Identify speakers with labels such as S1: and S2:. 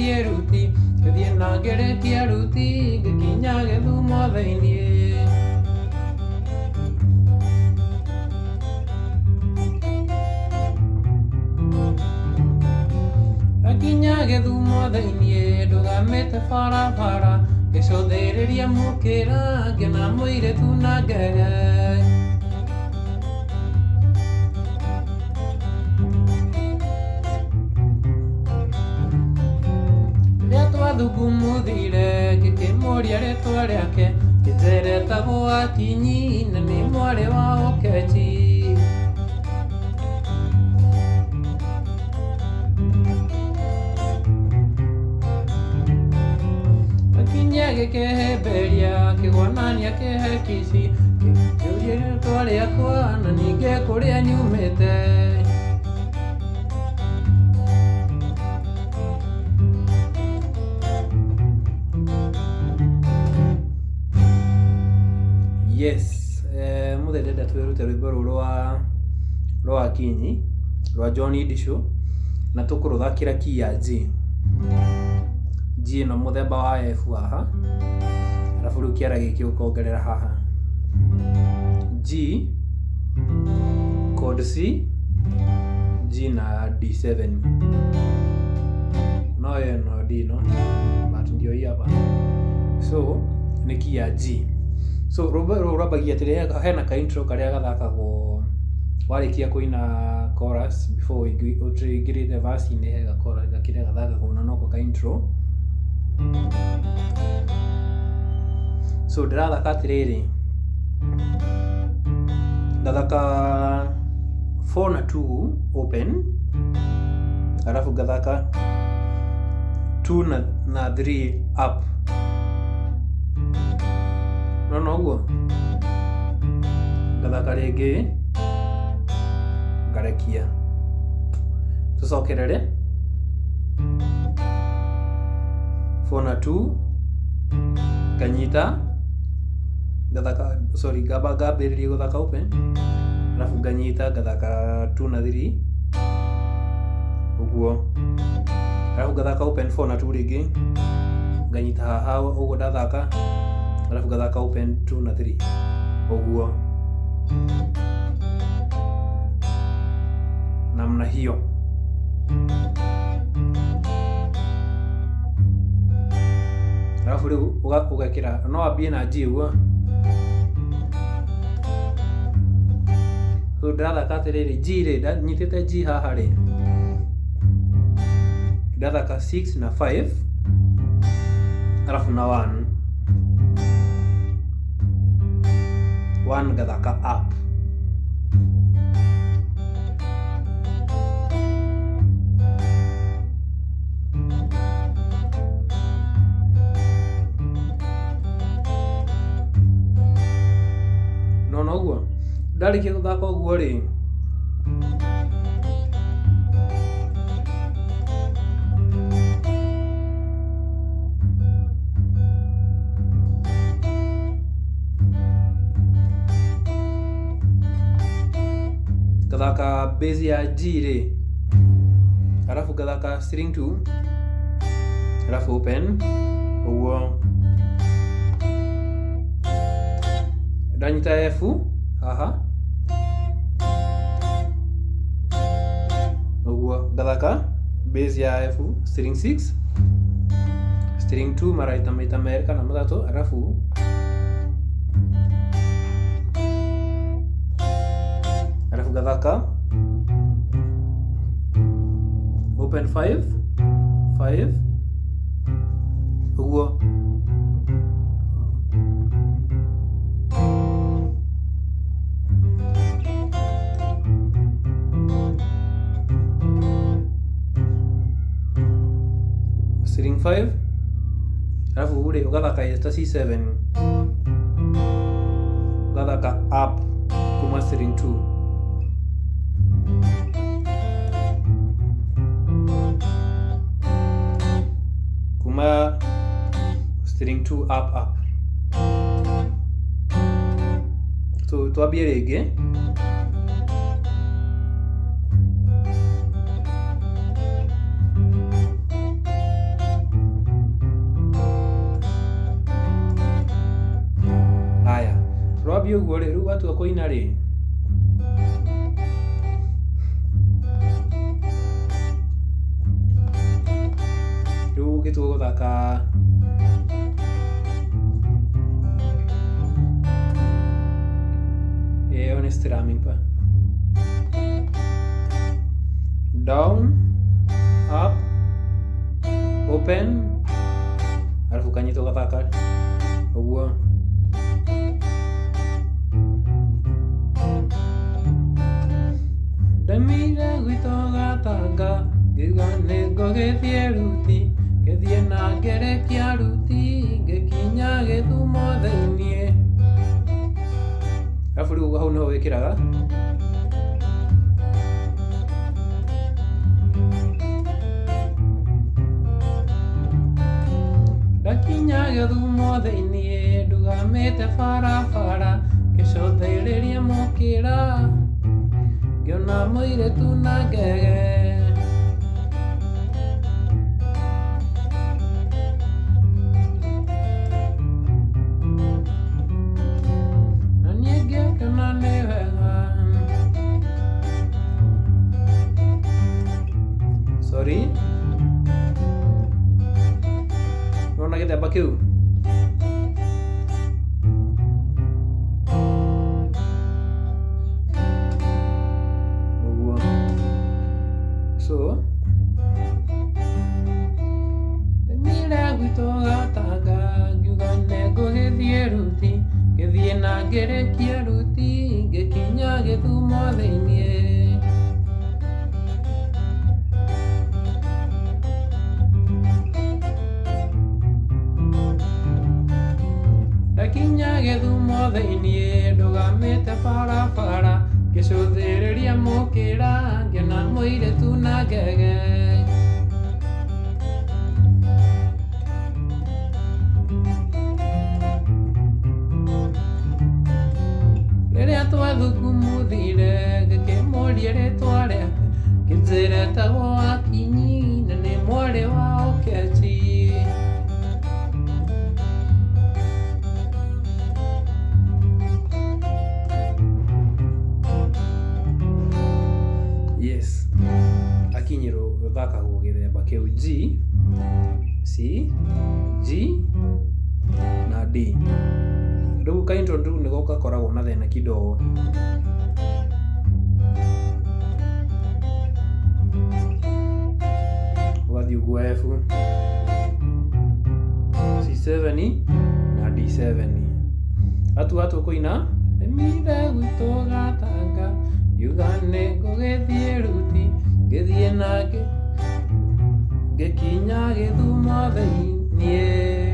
S1: Ngĩthiĩ ruti, ngĩthiĩ na ngĩrĩkia ruti, ngĩkinya Gĩthumo thĩiniĩ. Ndakinya Gĩthumo thĩiniĩ, ndũgamĩte barabara, ngĩcũthĩrĩria mũkĩra, ngĩona mũirĩtu na ngege. Rĩrĩa twathungumuthire, ngĩkĩmũria rĩtwa rĩake, ngĩnjĩra etagwo Akinyi na nĩ mwarĩ wa Okechi. Akinyi agĩkĩhĩmbĩria, akĩgwa naniĩ akĩhe kici, akĩnjũria rĩtwa rĩakwa na ningĩ kũrĩa nyumĩte.
S2: Yes, mũthĩ ndĩrenda twĩrute rwĩmbo rũrũ rwa Akinyi rwa John Ndicũ na tũkũrũthakĩra key ya G. G ĩno mũthemba wa F haha, arabu rĩu kĩara gĩkĩ ũkongerera haha. G, chord C, G na D7. No ĩno D no, but ndio hii hapa. So nĩ key ya G. So rwĩmbo rũrũ rwambagia atĩrĩ, hena ka intro karĩa gathakagwo warĩkia kũina chorus before ũingĩrĩte verse-inĩ, he ga chorus gakĩrĩa gathakagwo na noko ka intro. So ndĩrathaka atĩrĩrĩ, ndathaka 4 na 2 open, arabu ngathaka 2 na 3 up. Nona ũguo? Ngathaka rĩngĩ, ngarekia. Tũcokerere 4 na 2, nganyita, ngathaka, sorry, ngamba ngambĩrĩria gũthaka open, arabu nganyita ngathaka 2 na 3 ũguo, arabu ngathaka open 4 na 2 rĩngĩ, nganyita haha ũguo ndathaka, arabu ngathaka open 2 na 3 ũguo, namna hiyo. Arabu rĩu ũgekĩra, no wambie na G ũguo. So ndĩrathaka atĩrĩrĩ, G rĩ, nyitĩte G haha rĩ, ndathaka 6 na 5 arabu na 1 1 ngathaka up. Nona ũguo? Ndarĩkia gũthaka ũguo rĩ, ngathaka bass ya G rĩ, arabu ngathaka string 2, arabu open ũguo, ndanyita F haha ũguo, ngathaka bass ya F string 6, string 2 maraita maita merĩ kana matatũ, arabu ngathaka open 5 5 ũguo, string 5, arabu rĩ ũgathaka ta C7, ũgathaka up kuma string 2, kuma string 2 up up. So twambie rĩngĩ. Wambia ũguo rĩ, rĩu watua kũina rĩ, rĩu ũgĩtua gũthaka ĩyo nĩ strumming pa down up open arabu ũkanyita ũgathaka ũguo. Ndaumire gwitũ Gatanga ngĩuga nĩngũgĩthiĩ Ruti, ngĩthiĩ na ngĩrĩkia Ruti ngĩkinya Gĩthumo thĩiniĩ. Arabu rĩu hau nĩho wĩkĩraga ndakinya Gĩthumo thĩiniĩ ndugamĩte barabara ngĩcũthĩrĩria mũkĩra ngĩona mũirĩtu na ngege. Na niĩ ngĩkena nĩ wega. Sorry, nĩwona gĩthemba kĩu? Ũguo. So ndaumire gwitũ Gatanga ngiuga nĩngũgĩthiĩ Ruti, ngĩthiĩ na ngĩrĩkia Ruti ngĩkinya Gĩthumo thĩiniĩ. Ndakinya Gĩthumo thĩiniĩ ndũgamĩte barabara ngĩcũthĩrĩria mũkĩra ngĩona mũirĩtu na ngege. Rĩrĩa twathukumuthire ngĩkĩmũria rĩtwa rĩake ngĩnjĩra etagwo Akinyi na nĩ mwarĩ wa Okechi. Yes, Akinyi rũthakagwo gĩthemba kĩu G, C, G na D. Rĩu ka intro rĩu nĩko gakoragwo na thĩna kidogo. Ũgathiĩ ũguo F, C7 na D7. Atua tũkũina ndaumire gwitũ Gatanga ngiuga nĩngũgĩthiĩ Ruti, ngĩthiĩ na ngĩkinya Gĩthumo thĩiniĩ.